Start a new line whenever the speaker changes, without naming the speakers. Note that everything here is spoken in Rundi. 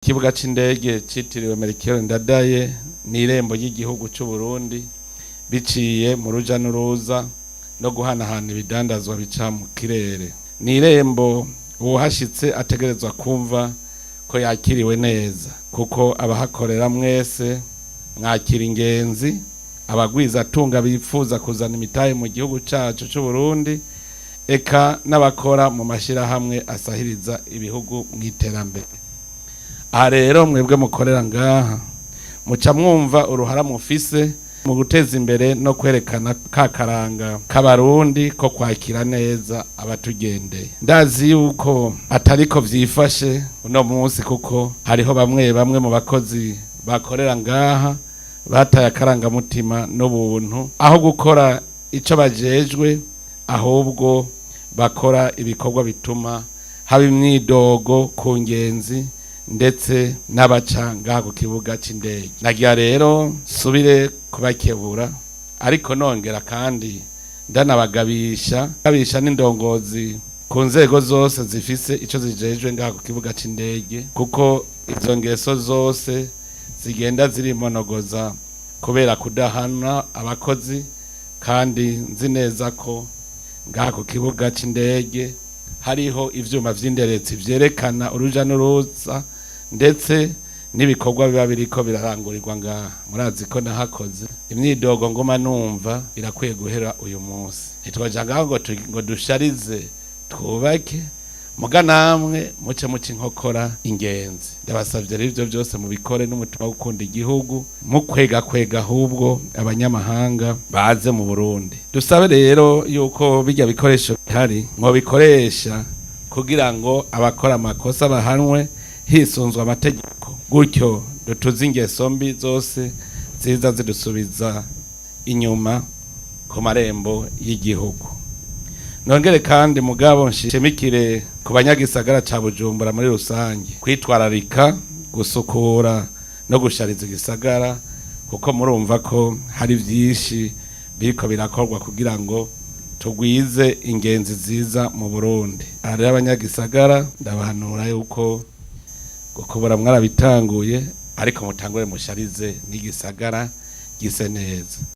Ikibuga c'indege citiriwe Melchior Ndadaye ni irembo ry'igihugu c'u Burundi biciye mu ruja n'uruza no guhanahana ibidandazwa bica mu kirere. Ni irembo uwuhashitse ategerezwa kumva ko yakiriwe neza, kuko abahakorera mwese mwakira ingenzi, abagwizatunga bifuza kuzana imitahe mu gihugu cacu c'u Burundi, eka n'abakora mu mashirahamwe asahiriza ibihugu mw'iterambere. Aha rero mwebwe mukorera ngaha muca mwumva uruhara mufise mu guteza imbere no kwerekana ka karanga k'Abarundi ko kwakira neza abatugendeye. Ndazi yuko atariko vyifashe uno munsi, kuko hariho bamwe bamwe mu bakozi bakorera ngaha bataye akarangamutima n'ubuntu, aho gukora ico bajejwe ahubwo bakora ibikorwa bituma haba imyidogo ku ngenzi ndetse n'abaca ngaha ku kibuga c'indege. Nagira rero nsubire kubakebura, ariko nongera kandi ndanabagabisha, gabisha n'indongozi ku nzego zose zifise ico zijejwe ngaha ku kibuga c'indege, kuko izo ngeso zose zigenda zirimonogoza kubera kudahana abakozi. Kandi nzi neza ko ngaha ku kibuga c'indege hariho ivyuma vy'inderetsi vyerekana uruja n'uruza ndetse n'ibikorwa biba biriko birarangurirwa ngaha. Murazi ko nahakoze. Imyidogo ngoma numva irakwiye guhera uyu munsi. Ntitwaja ngaho ngo dusharize, twubake, muga namwe muce muca inkokora ingenzi. Ndabasavye rero ivyo byose mubikore n'umutima wo gukunda igihugu, mukwega kwega ahubwo abanyamahanga baze mu Burundi. Dusabe rero yuko bijya bikoresho bihari mwobikoresha kugira ngo abakora amakosa bahanwe hisunzwe amategeko, gutyo dutuze ingeso mbi zose ziza zidusubiza inyuma ku marembo y'igihugu. Nongere kandi mugabo nshimikire ku banyagisagara ca Bujumbura muri rusange kwitwararika gusukura no gushariza igisagara, kuko murumva ko hari vyinshi biriko birakorwa kugira ngo tugwize ingenzi ziza mu Burundi. Aha rero abanyagisagara ndabahanura yuko gukubura mwarabitanguye, ariko mutangure musharize n'igisagara gise neza.